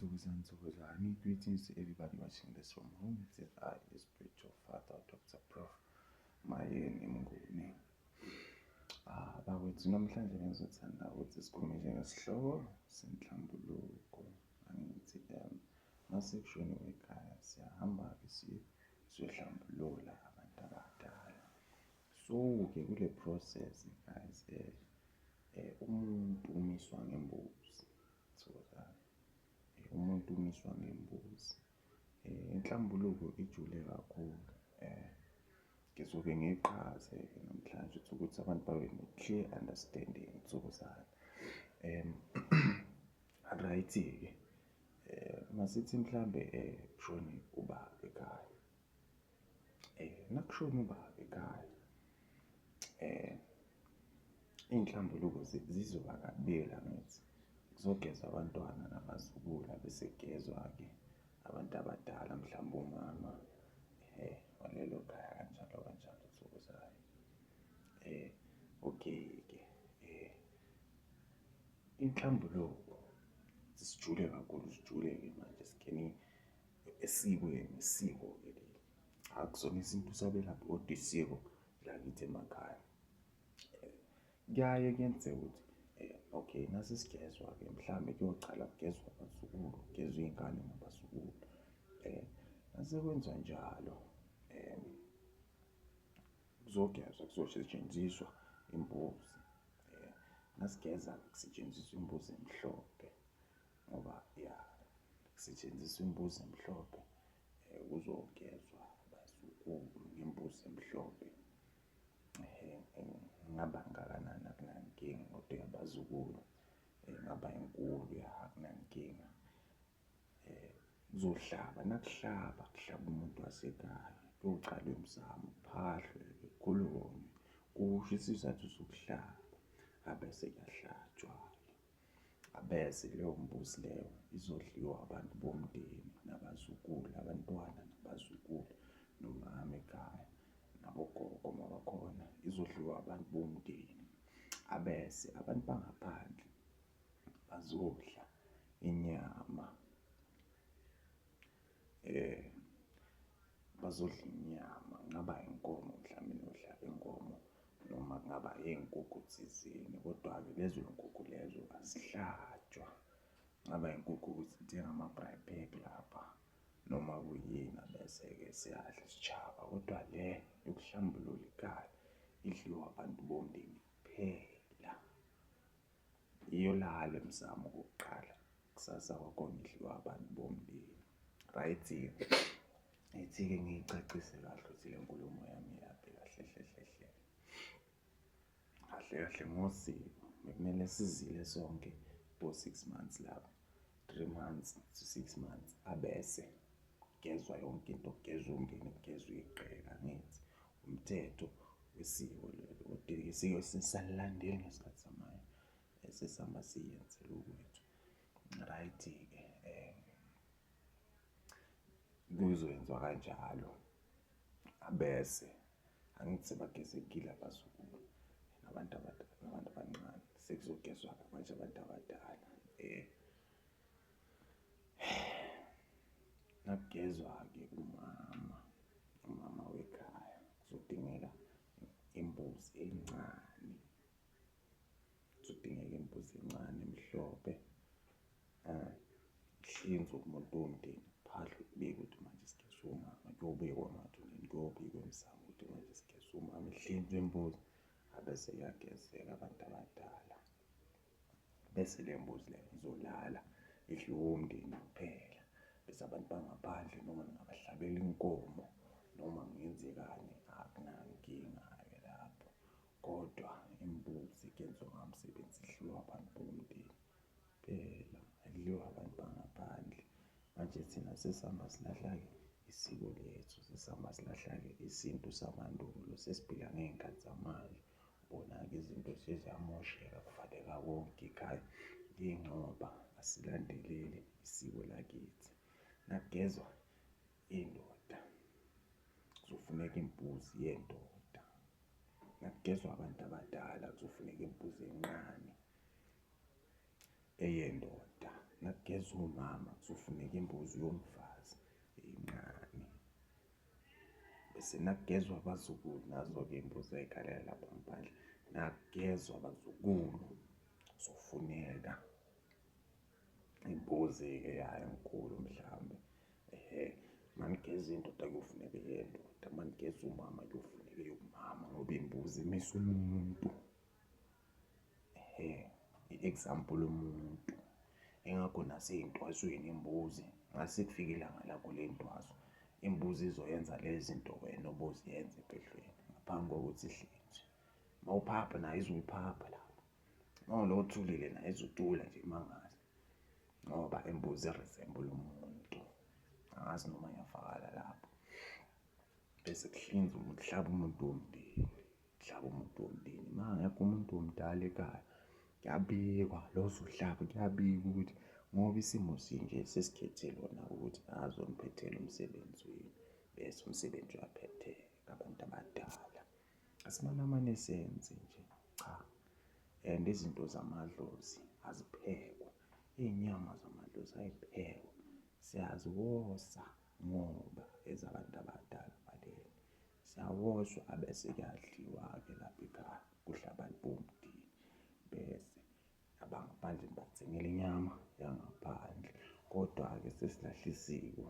Thokozani, thokozani. Greetings to everybody watching this from home. It is I, the spiritual father, Dr. Prof. Mayeni Mnguni. Ah, bakwethu namhlanje bengizothanda ukuthi sikhulume njengesihloko senhlambuluko. Angithi mase kushoniwe ekhaya siyahamba-ke siyohlambulula abantu abadala. So-ke kule process guys, umuntu umiswa ngembuzi. Thokozani. Umuntu umiswa ngembuzi. Inhlambuluko ijule kakhulu. Ngizoke ngiyiqhaze-ke namhlanje ukuthi abantu babe ne-clear understanding. Thokozani. Right-ke, masithi mhlambe kushone ubaba ekhaya. Nakushone ubaba ekhaya, iy'nhlambuluko zizoba kabili angithi? Kuzogezwa abantwana nabazukulu, abese kugezwa-ke abantu abadala mhlawumbe umama walelo khaya kanjalo kanjalo, thokozani. Okay-ke, inhlambuluko sijule kakhulu, sijule-ke manje singene esikweni, isiko-ke leli. Akusona isintu sabelaphi kodwa isiko lakithi emakhaya. Kuyaye kuyenzeke ukuthi okay, nase sigezwa-ke mhlambe kuyocala kugezwe abazukulu, kugezwe iy'ngane nabazukulu. Mase kwenziwa njalo, kuzogezwa kuzosetshenziswa imbuzi. Nasigeza kusetshenziswa imbuzi emhlophe ngoba ya kusetshenziswa imbuzi emhlophe, kuzogezwa abazukulu ngembuzi emhlophe. Ingaba ngakanani akunankinga kodwa eyabazukulu ingaba inkulu ya akunankinga. Kuzohlaba, nakuhlaba kuhlaba umuntu wasekhaya, kuyocalwa emsamo kuphahlwe kukhulunywe, kusho isizathu sokuhlaba, abese kuyahlatshwa-ke. Abese leyo mbuzi leyo izodliwa abantu bomndeni nabazukulu, abantwana nabazukulu, nomama ekhaya, nabogogo uma bakhona, izodliwa abantu bomndeni. Abese abantu bangaphandle bazodla inyama, bazodla inyama, kungaba inkomo mhlawumbe niyohlaba inkomo noma kungaba iy'nkukhu thizeni, kodwa-ke lezo y'nkukhu lezo azihlatshwa. Kungaba inkukhu ukuthi nithenga ama-braai pack lapha noma kuyini, abese-ke siyadla isijaba, kodwa le yokuhlambulula ikhaya idliwa abantu bomndeni kuphela. Iyolala emsamo okokuqala, kusasa kwakhona idliwa abantu bomndeni. Right-ke, ithi-ke ngiyicacise kahle ukuthi le nkulumo yami iyaphi kahle hle hle hle. Kahle kahle ngosiko bekumele sizile sonke bo-six months lapho, 3 months to 6 months, abese kugezwa yonke into, kugezwa umndeni, kugezwa igqeka, angithi umthetho wesiko lelo. Kodwa-ke isiko sisalilandeli ngesikhathi samanje, esesihamba siyenzela okwethu. Right-ke, kuzoyenziwa kanjalo, abese angithi sebagezekile abazukulu nabantu abadala nabantu abancane, sekuzogezwa-ke manje abantu abadala. Nakugezwa-ke umama, umama wekhaya, kuzodingeka imbuzi encane, kuzodingeka imbuzi encane emhlophe, ihlinzwe umuntu womndeni, kuphahlwe kubikwe ukuthi manje sigeza umama, kuyobikwa emathuneni, kuyobikwa emsamo ukuthi manje sigeza umama, ihlinzwe imbuzi, abese iyagezeka abantu abadala. Bese le mbuzi le izolala idliwe umndeni kuphela, bese abantu bangaphandle noma ningabahlabela inkomo noma kungenzekani akunankinga-ke lapho, kodwa imbuzi kuyenziwa ngamsebenzi idliwa abantu bomndeni kuphela, ayidliwa abantu bangaphandle. Manje thina sesihamba silahla-ke isiko lethu, sesihamba silahla-ke isintu samandulo, sesiphila ngey'nkathi zamanje. Ubona-ke izinto seziyamosheka, kuvaleka konke ekhaya yingoba asilandeleli isiko lakithi. Nakugezwa indoda kuzofuneka imbuzi yendoda, nakugezwa abantu abadala kuzofuneka imbuzi encane eyendoda. Nakugeza umama kuzofuneka imbuzi yomfazi encane. Bese nakugezwa abazukulu, nazo-ke iy'mbuzi ey'khalela lapha ngaphandle. Nakugezwa abazukulu kuzofuneka imbuzi-ke ya enkulu mhlawumbe. Ehhe, manigeza indoda kuyofuneka eyendoda, manigeza umama kuyofuneka eyomama ngoba imbuzi imisa umuntu. Ehhe, i-example yomuntu. Ingakho nasey'ntwasweni imbuzi ngase kufike ilanga lakho lentwaso, imbuzi izoyenza lezi zinto wena oboziyenza ephehlweni ngaphambi kokuthi ihlinzwe. Uma uphapha nayo izophapha lapho. Uma ulo othulile naye izotula nje imangaze ngoba imbuzi i-resemble umuntu. Angazi noma ngiyavakala lapho. Bese kuhlinzwa umuntu, kuhlaba umuntu womndeni, kuhlaba umuntu womndeni. Uma kungekho umuntu omdala ekhaya, kuyabikwa lo ozohlaba, kuyabikwa ukuthi ngoba isimo sinje sesikhethe lona ukuthi azoniphethela umsebenzi wenu, bese umsebenzi uyaphetheka abantu abadala. Asimane senze nje, cha. And izinto zamadlozi aziphekwa, iy'nyama zamadlozi ay'phekwa, siyaziwosa ngoba ezabantu abadala balele. Siyawoswa abese kuyadliwa-ke lapha ekhaya, kudla abantu bomndeni bese abangaphandle nibathengela inyama yangaphandle. Kodwa-ke sesilahle isiko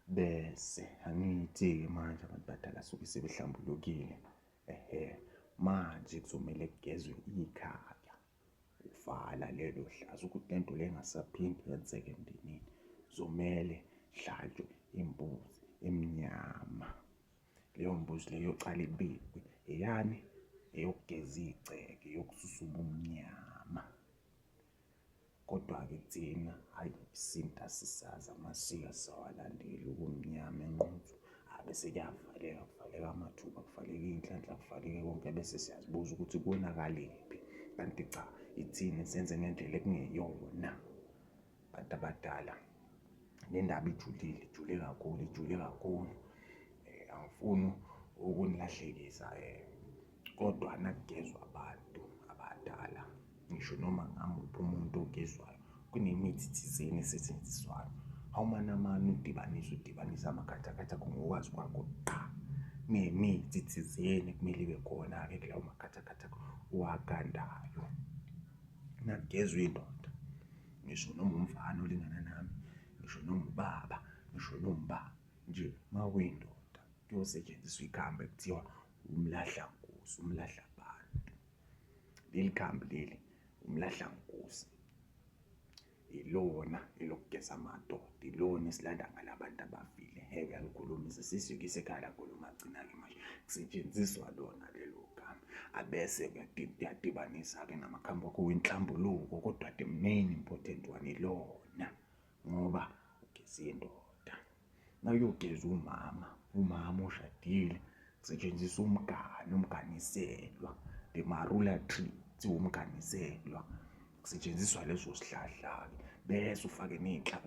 bese angithi-ke manje abantu badala suke sebehlambulukile, ehhe manje kuzomele kugezwe ikhaya. Uvala lelo hlazo ukuthi lento le ingasaphinde yenzeke emndenini. Kuzomele hlatshwe imbuzi emnyama. Leyo mbuzi leyo yocala ibikwe eyani? Eyokugeza igceke, eyokususa ubumnyama. Kodwa-ke thina hhayi isintu asisazi, amasiko asisawalandeli, ubumnyama enquthu. Bese kuyavaleka, kuvaleka amathuba, kuvaleka iy'nhlanhla, kuvaleke konke bese siyazibuza ukuthi konakelephi. Kanti cha, ithina esenze ngendlela ekungeyona. Bantu abadala, le ndaba ijulile, ijule kakhulu, ijule kakhulu. Angifuni ukunilahlekisa kodwa nakugezwa abantu abadala ngisho noma ngamuphi umuntu ogezwayo kunemithi thizeni esetshenziswayo. Awumane amane udibanise udibanise amakhathakhatha akho ngokwazi kwakho, qha. Kunemithi thizeni ekumele ibe khona-ke kulawo makhathakhatha akho owagandayo. Nakugezwa indoda, ngisho noma umfana olingana nami, ngisho noma ubaba, ngisho noma uba nje uma uyindoda kuyosetshenziswa ikhambi ekuthiwa umlahlankosi, umlahlabantu. Leli khambi leli umlahlankosi ilona elokugeza amadoda, ilona esilanda ngalo abantu abafile. Hhe uyalikhulumisa sisiyokise ekhaya lakho lomagcina-ke manje kusetshenziswa lona lelo gama. Abese uyadibanisa-ke namakhambi akho wenhlambuluko kodwa the main important one ilona ngoba ugeza indoda. Nawuyogeza umama, umama oshadile kusetshenziswa umgani, umganiselwa, the marula tree kuthiwa umganiselwa. Kusetshenziswa leso sihlahla-ke bese ufake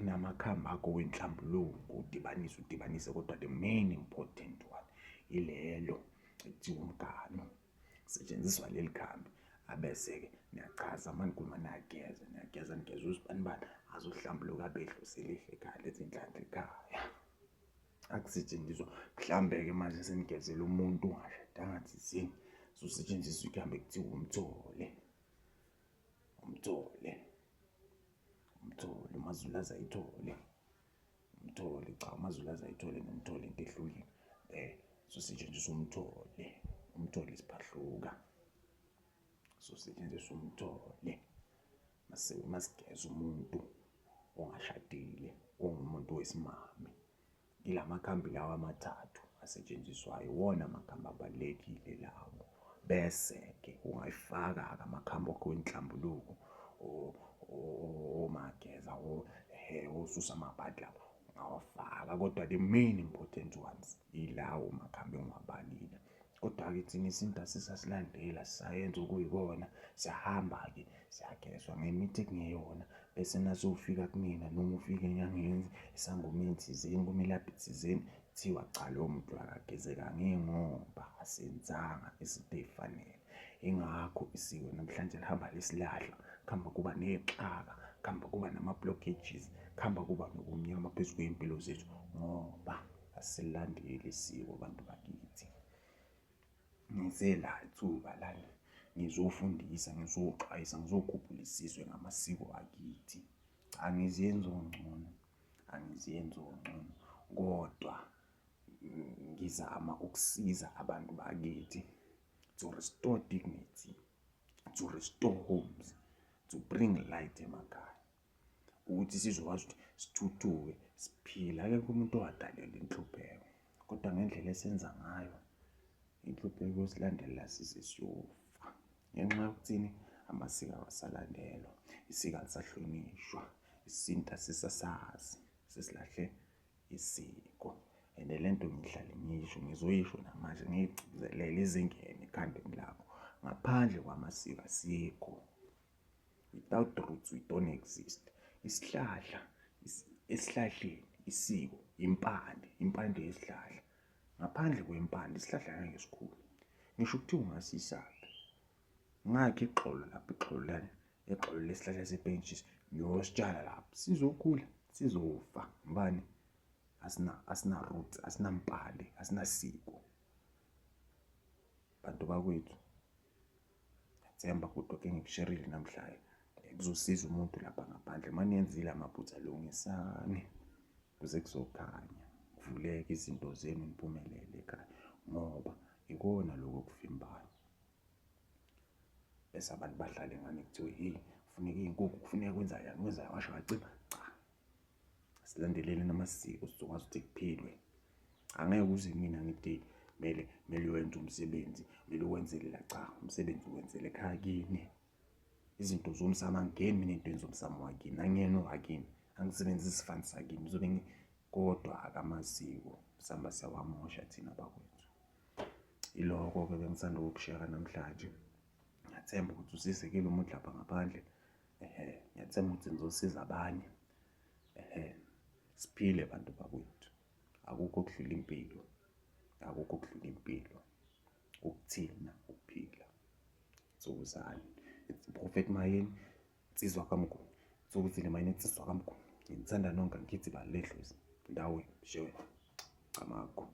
namakhambi akho wenhlambuluko udibanise udibanise kodwa the main important one ilelo ekuthiwa umganu. Kusetshenziswa leli khambi abese-ke niyachaza uma nikhuluma niyageza niyageza nigeza usibanibani azohlambuluka abe idlozi elihle ekhaya lethe inhlanhla ekhaya. Akusetshenziswa mhlawumbe-ke manje senigezela umuntu ongashadanga thizeni susetshenziswa ikhambi ekuthiwa umthole, umthole, umthole uMaZulu aze ayithole. Umthole cha uMaZulu aze ayithole nomthole into ehlukile susetshenziswa umthole, umthole isiphahluka. Susetshenziswa umthole mase masigeza umuntu ongashadile ongumuntu wesimame. Ila makhambi lawa amathathu asetshenziswayo iwona makhambi abalulekile lawo. Bese-ke ungayifaka-ke amakhambi akho wenhlambuluko omageza osusa amabhadi lawo ungawafaka kodwa the main important ones ilawo makhambi engiwabalile. Kodwa-ke thina isintu asisasilandeli asisayenzi okuyikona, siyahamba-ke siyagezwa ngemithi ekungeyona bese nasewufika kumina noma ufika enyangeni esangomeni thizeni kumelaphi thizeni kuthiwa cha lowo muntu akagezekanga ingoba asenzanga izinto ey'fanele. Ingakho isiko namhlanje lihamba lisilahla. Kuhamba kuba ney'xaka, kuhamba kuba nama-blockages, kuhamba kuba nobumnyama phezu kwey'mpilo zethu ngoba asilandeli isiko bantu bakithi. Ngize la ithuba lana ngizofundisa, ngizoxwayisa, ngizokhuphula isizwe ngamasiko akithi. Cha, angizenzi ongcono, angizenzi ongcono kodwa ngizama ukusiza abantu bakithi to restore dignity, to restore homes, to bring light emakhaya ukuthi sizokwazi ukuthi sithuthuke siphile. Akekho umuntu owadalelwa inhlupheko kodwa ngendlela esenza ngayo inhlupheko yosilandela size siyofa ngenxa yokuthini amasiko awasalandelwa, isiko alisahlonishwa, isintu asisasazi, sesilahle isiko. And le nto ngihlale ngiyisho ngizoyisho namanje ngiyigcizelele izingene ekhanda lakho, ngaphandle kwamasiko asikho. Without roots we don't exist. Isihlahla esihlahleni isiko impande, impande yesihlahla. Ngaphandle kwempande isihlahla ngeke sikhule. Ngisho kuthiwa ungasisaphi ngakhe ixolo lapho ixolo lana ixolo lesihlahla sepentshisi ngiyositshala lapho sizokhula sizofa ngobani asina asina roots asinampande asinasiko bantu bakwethu. Ngiyathemba kodwa ke ngikusherile namhlanje kuzosiza umuntu lapha ngaphandle uma niyenzile amaphutha lungisani kuze kuzokhanya kuvuleke izinto zenu niphumelele ekhaya ngoba ikona lokho okuvimbayo. Bese abantu badlale ngani kuthiwe hey kufuneka iy'nkukhu kufuneka kwenzakani kwenzakani washo wacima cha. Silandelele namasiko sizokwazi ukuthi kuphilwe. Angeke uze mina ngithi mele mele uyenze umsebenzi mele uwenzele la cha umsebenzi uwenzele ekhaya kini. Izinto zomsamo angingeni mina ey'ntweni zomsamo wakini angiyena owakini angisebenzisi isifani sakini ngizobe kodwa akamasiko sihamba siyawamosha thina bakwethu. Iloko-ke bengisanda ukukushera namhlanje. Ngiyathemba ukuthi usizekile umuntu lapha ngaphandle. Ehhe, ngiyathemba ukuthi ngizosiza abanye. Ehhe, siphile bantu bakwethu. Akukho okudlula impilo, akukho okudlula impilo. Ukuthina ukuphila. Thokozani. It's Prophet Mayeni, insizwa kaMguni. Thokozile Mayeni, insizwa kaMguni. Nginithanda nonke angithi bani ledlozi. Ndawo shewe. Camagu.